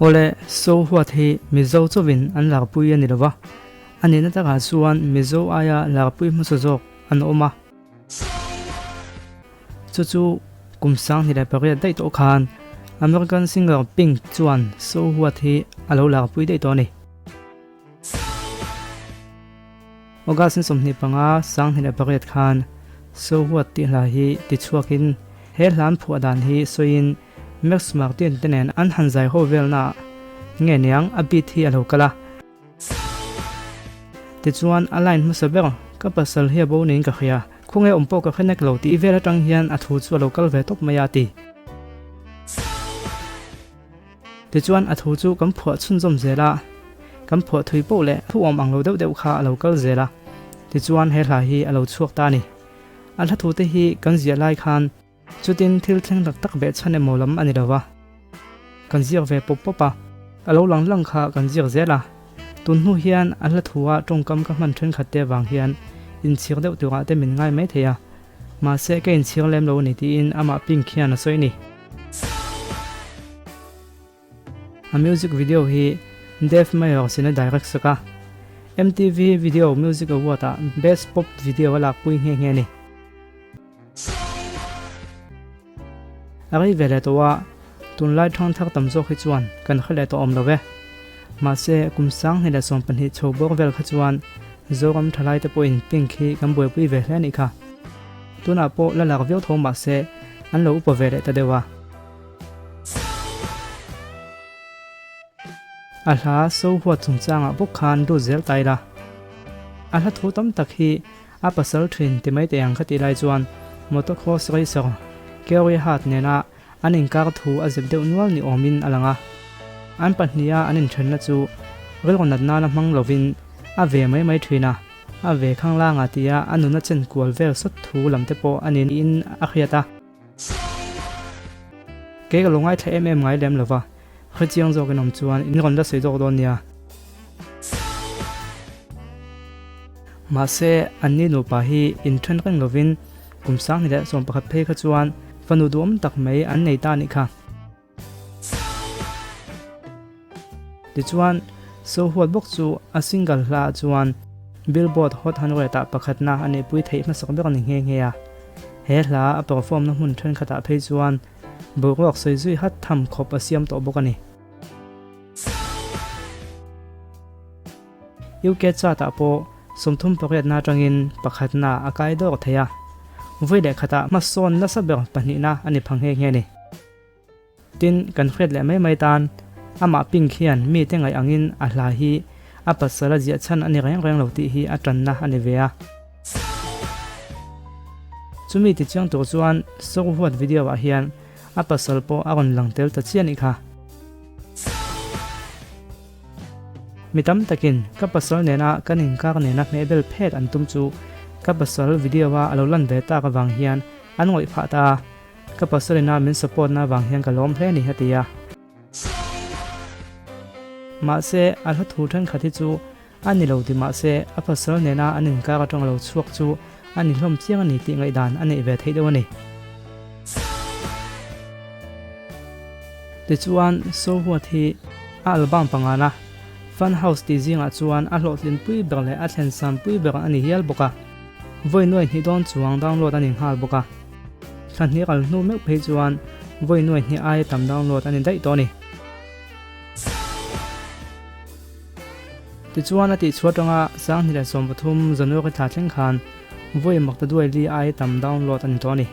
Awle, So What hi Mizo chauhin an larpui a ni lo va, a nihna takah chuan Mizo aia larpui hmasa zawk an awm a. Chu chu kum 2008 daih tawh khan American singer Pink chuan So What hi a lo larpui daih tawh a ni. August ni 25, 2008 khan So What tih hla hi tichhuakin he hlan phuah dan hi sawiin Max Martin te nen an han zai ho velnaah nge niang a beat hi a lo kal a. Tichuan a line hmasa ber ka pasal hi a bo niin ka hria, khawnge awm pawh ka hre nek lo tih vel atang hian a thu chu a lo kal ve tawp mai a ti. Tichuan a thu chu kan phuah chhunzawm zel a, kan phuah thui poh leh thu awm ang lo deuh deuh kha a lo kal zel a, tichuan he hla hi a lo chhuak ta a ni. A hla thu te hi kan ziah lai khan Chutin thil thleng tak tak behchhan emaw lam a ni lo va, kan ziak ve pawp pawp a, a lo lang lang kha kan ziak zel a. Tun hnu hian a hla thua tawngkam ka hman thenkhat te avang hian inchhir deuh turah te min ngai mai thei a, mahse ka inchhir lem lo a ni tiin amah Pink hian a sawi a ni. A music video hi Dave Mayor sin a direct sak a, MTV Video Music Award-ah Best Pop Video a lakpui nghe nghe a ni. A rei ve leh tawh a, tunlai thangthar tam zawk hi chuan kan hre leh tawh awm lo ve. Mahse, kum 2012 chho bawr vel kha chuan Zoram thalaite pawhin Pink hi kan buaipui ve hle a nih kha. Tunah pawh la lak viau tho mahse, an lo upa ve leh ta deuh a. A hla so huat chungchangah bawk khan lut zel ta ila. A hla thu tam tak hi A pasal thin ti mai teh ang kha tih lai chuan motocross racer Kerry Hart nena an inkar thu a zep deuh nual ni awmin a lang a. An pahniha an inthenna chu rilru nat nana hmang lovin a ve mai mai thin a, a ve khanglanga tia a nuna chen kual vel sawt thu lam te pawh a ni niin a hriat a. Kei ka lo ngaithla em em ngai lem lova, hrechiang zawkin awm chuan in rawn la sawi zawk dawn nia. Mahse, anni nupa hi inthen reng lovin kum 2011 phei kha chuan fanu duhawm tak mai an nei ta a nih kha. Tichuan, Sohuat bawk chu a single hla ah chuan Billboard Hot 100 ah pakhatna a neihpui theih hmasak ber a ni nghe nghe a. He hla a perform na hmun thenkhatah phei chuan boruak sawi zui hat tham khawp a siam tawh bawk a ni. UK chart ah pawh 38 na atangin pakhatna a kai dawr thei a, vawi leh khatah hmasawn nasa ber pahnihna a ni pha nghe nghe a ni. Tin, kan hriat leh mai mai tan, amah Pink hian mite ngaih angin a hla hi a pasal a ziah chhan a ni reng reng lo tih hi a tanna a ni ve a. Chumi tichiang tur chuan Sohuat video ah hian a pasal pawh a rawn lang tel ta chiah anih kha. Mi tam takin ka pasal nena kan inkar nena hmehbel phet an tum chu ka pasal video a a lo lan ve tak avang hian an ngawih phah ta a. Ka pasalina min support na avang hian ka lawm hle a ni a ti a. Mahse, a hla thu thenkhat hi chu a ni lo ti mahse a pasal nena an inkar atang lo chhuak chu a ni hlawm chiang a ni tih ngaihdan a neih ve theih deuh a ni. Tichuan, Sohuat hi a album pangana Fun House tih zingah chuan a hlawhtlinpui ber leh a thlensanpui ber a ni hial bawk a. Vawi nuai hnih dawn chuang download a ni nghal bawk a. Thla hnih kal hnu meuh phei chuan vawi nuai hnih aia tam download a ni daih tawh a ni. Tichuan a tihchhuah atanga 2013 January thla thleng khan vawi makta duai li aia tam download a ni tawh a ni.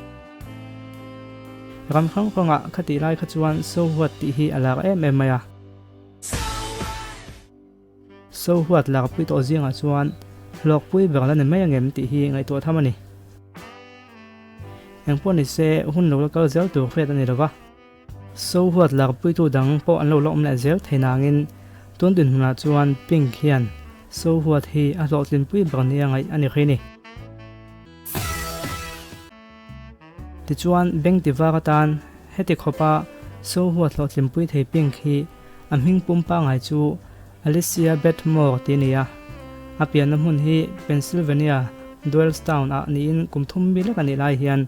Ram hrang hrangah khatih lai kha chuan So What tih hi a lar em em mai a. So huat lakpui tawh zingah chuan hlawkpui ber la ni mai angem tih hi ngaihtuah tham a ni. Engpawh ni se hun lo la kal zel tur hriat a ni lova. So huat lakpuitu dang pawh an lo la awm leh zel thei nangin tun dinhmunah chuan Pink hian So huat hi a hlawhtlinpui ber nia ngaih a ni rih ni. Tichuan beng ti var atan heti khawpa So huat hlawhtlinpui thei Pink hi a hming pum pangai chu Alicia Beth Moore tih a ni a. A pianna hmun hi Pennsylvania, Doylestown ah niin kum thum mi lek a nih lai hian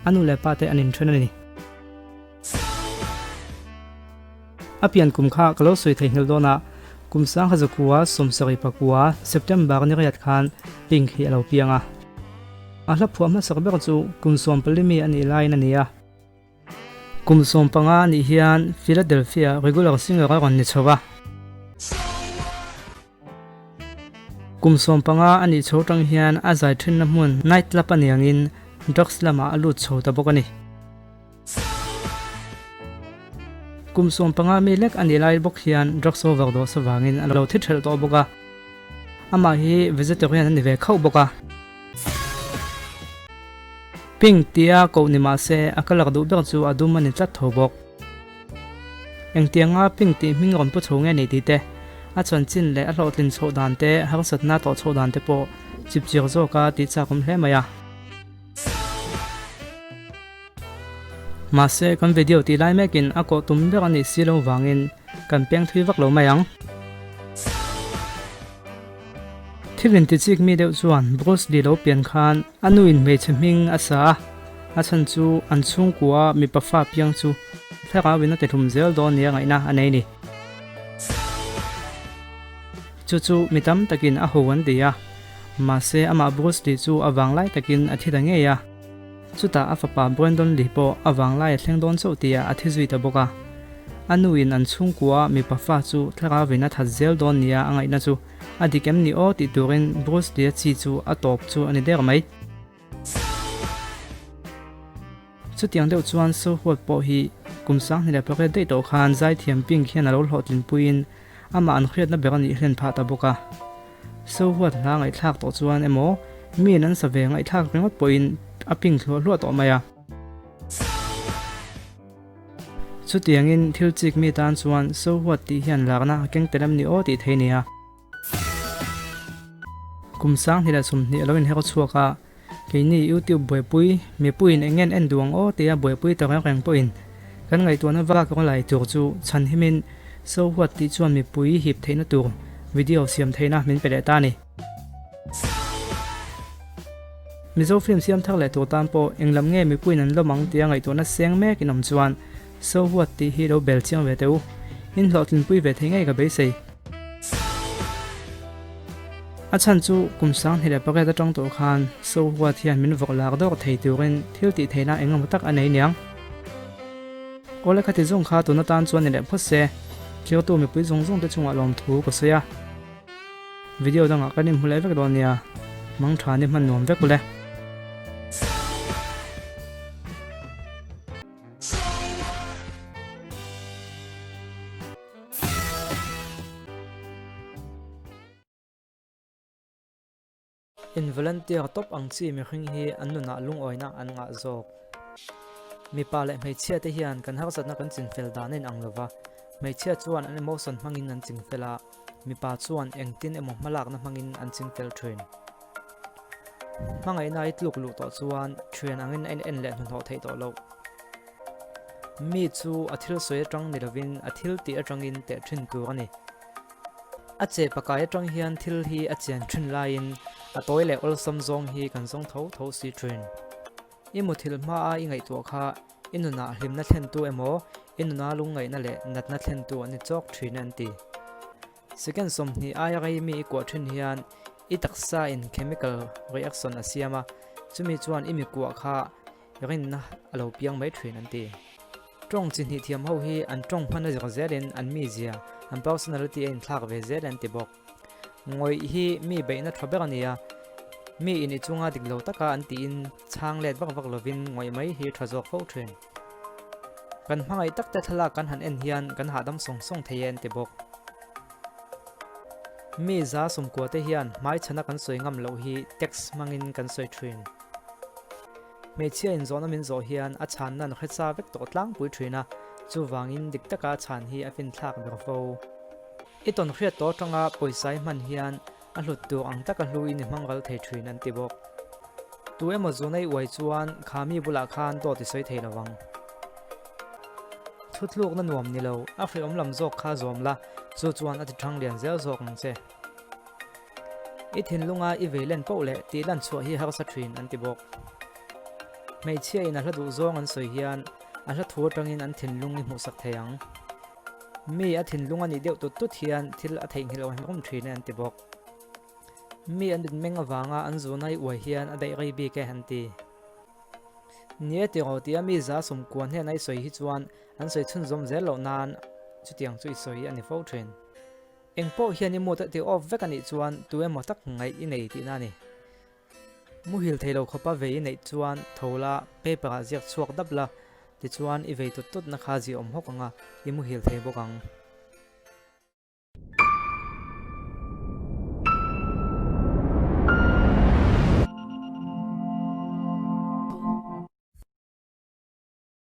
a nu leh pa te an inthen a ni. A pian kum kha ka lo sawi theihnghilh dawn a, kum 1900 79 September ni riat khan Pink hi a lo piang a. A hla phuah hmasak ber chu kum 14 mi a nih laiin a ni a. Kum 15 a nih hian Philadelphia regular singer a rawn ni chho a. Kum 15 a nih chho tang hian a zai thinna hmun night club a niangin drugs lamah a lut chho ta bawk a ni. Kum 15 mi lek a nih lai bawk hian drugs overdose avangin a lo thi thelh tawh bawk a. Amah hi vegetarian a ni ve khauh bawk a. Pink tia koh ni mah se a colour duh ber chu a dum a ni tlat tho bawk. Engtianga pink tih hming rawn pu chho nge ni tih te, a chanchin leh a hlawhtlin chhoh dan te, harsatna tawh chhoh dan te pawh chipchir zawka tih chak awm hle mai a. Mahse kan video tih lai mekin a kawh tum ber a nih si lo vangin kan peng thui vak lo mai ang. Thil inti chik mi deuh chuan Bruce Lee lo pian khan a nu in hmeichhe hming a sa a, a chhan chu an chhungkua mipa fa piang chu thlarau in a ti hlum zel dawn nia ngaihna a nei ni. Chu chu mi tam takin a ho an ti a, mahse amah Bruce Lee chu a vanglai takin a thi ta ngei a. Chutah a fapa Brandon Lee pawh a vanglai a thleng dawn chauh tihah a thi zui ta bawk a. A nuin an chhungkua mipa fa chu thlarauin a that zel dawn nia a ngaihna chu a dik em ni aw tih turin Bruce Lee-a chi chu a tawp chu a ni der mai. Chutiang deuh chuan Sohuat pawh hi kum 28 daih tawh khan zaithiam Pink hian a lo hlawhtlinpuiin amah an hriatna ber a nih hlen phah ta bawk a. Sohuat hla ngaihthlak tawh chuan emaw miin an sa ve ngaihthlak ringawt pawhin a ping hluah hluah tawh mai a. Chutiangin thil chik mi tan chuan Sohuat tih hian lakna a keng tel em ni aw tih thei nia. Kum 2020 a lo inher chhuak a, keini YouTube buaipui mipuiin eng ngen en duh ang aw tia buaipui ta reng reng pawhin kan ngaihtuahna vak rawng lai tur chu chhan himin Sohuat tih chuan mipui hip theihna tur video siam theihna min pe leh ta a ni. Mizo film siam thar leh tur tan pawh eng lam nge mipuiin an lawm ang tia ngaihtuahna seng mek in awm chuan Sohuat tih hi lo bel chiang ve teh u. In hlawhtlinpui ve thei ngei ka beisei. A chhan chu kum 2008 atang tawh khan Sohuat hian min vawk lak dawk thei turin thil tih theihna eng emaw tak a nei niang. Awle khati zawng kha tun atan chuan ni leh phawt se, thirtu mipui zawng zawng te chungah lawmthu ka sawi a. Video dangah kan inhmu leh vek dawn nia, mang tha ni hman nuam vek ule. In volunteer tawp ang chi mihring hi an nunah lungawina an ngah zawk. Mipa leh hmeichhia te hian kan harsatna kan chinfel dan a inang lova, hmeichhia chuan an emotion hmangin an chingfel a, mipa chuan engtin emaw hmalakna hmangin an chingfel thin. Hmangaihna i tluk luh tawh chuan thian angin a in en leh hnuhnawh theih tawh loh. Mi chu a thil sawi atang ni lovin a thil tih atangin teh thin tur a ni. A che pakai atang hian thil hi a chian thin laiin a tawi leh awlsam zawng hi kan zawng tho tho si thin. I muthilh hmaa i ngaihtuah kha i nunah hlimna thlentu emaw i nuna lungngaihna leh natna thlentu an ni chawk thin an ti. Second 20 aia rei mi i kuah thin hian i taksa in chemical reaction a siam a, chumi chuan i mi kuah kha rinna a lo piang mai thin an ti. Tawng chi hnih thiam ho hi an tawng hman a zir zelin an mizia, an personality a inthlak ve zel an ti bawk. Ngawih hi mi beihna tha ber a ni a, mi in i chunga dik lo taka an tiin chhang let vak vak lovin ngawih mai hi tha zawk fo thin. Kan hmangaih tak te thlalak kan han en hian kan hahdam sawng sawng thei e an ti bawk. Mi 190 te hian hmaichhana kan sawi ngam loh hi text hmangin kan sawi thin. Hmeichhia in zawhna min zawh hian a chhanna an hre sa vek tawh tlangpui thin a, chuvangin dik taka a chhan hi a finthlak ber fo. I tawn hriat tawh atanga pawisa i hman hian a hlut tur ang taka hluin i hmang ral thei thin an ti bawk. Tu emaw zuna i uai chuan kha mi bulah khan dawt i sawi thei lo vang. Thutlukna nuam ni lo, a hriawm lam zawk kha zawm la, chu chuan a ti thang lian zel zawk ang che. I thinlunga i vei len poh leh tih lan chhuah hi harsa thin an ti bawk. Hmeichhia in a hla duh zawng an sawi hian a hla thu atangin an thinlung i hmuhsak thei ang. Mi a thinlung a nih deuh tut tut hian thil a theihnghilh awm awm thin e an ti bawk. Mi an mitmeng avanga an zun ai uai hian a daih rei bik e an ti. Ni e tiraw tia mi za sawmkua hnena i sawi hi chuan an sawi chhunzawm zel loh nan chutiang chu i sawi a ni fo thin. Eng pawh hian i mood a ti off vek a nih chuan tu emaw tak ngaih i nei tihna a ni. Muhil thei lo khawpa vei i neih chuan tho la paper ah ziak chhuak dap la, tichuan i vei tut tut na kha ziah awm hawk ang a, i muhil thei bawk ang.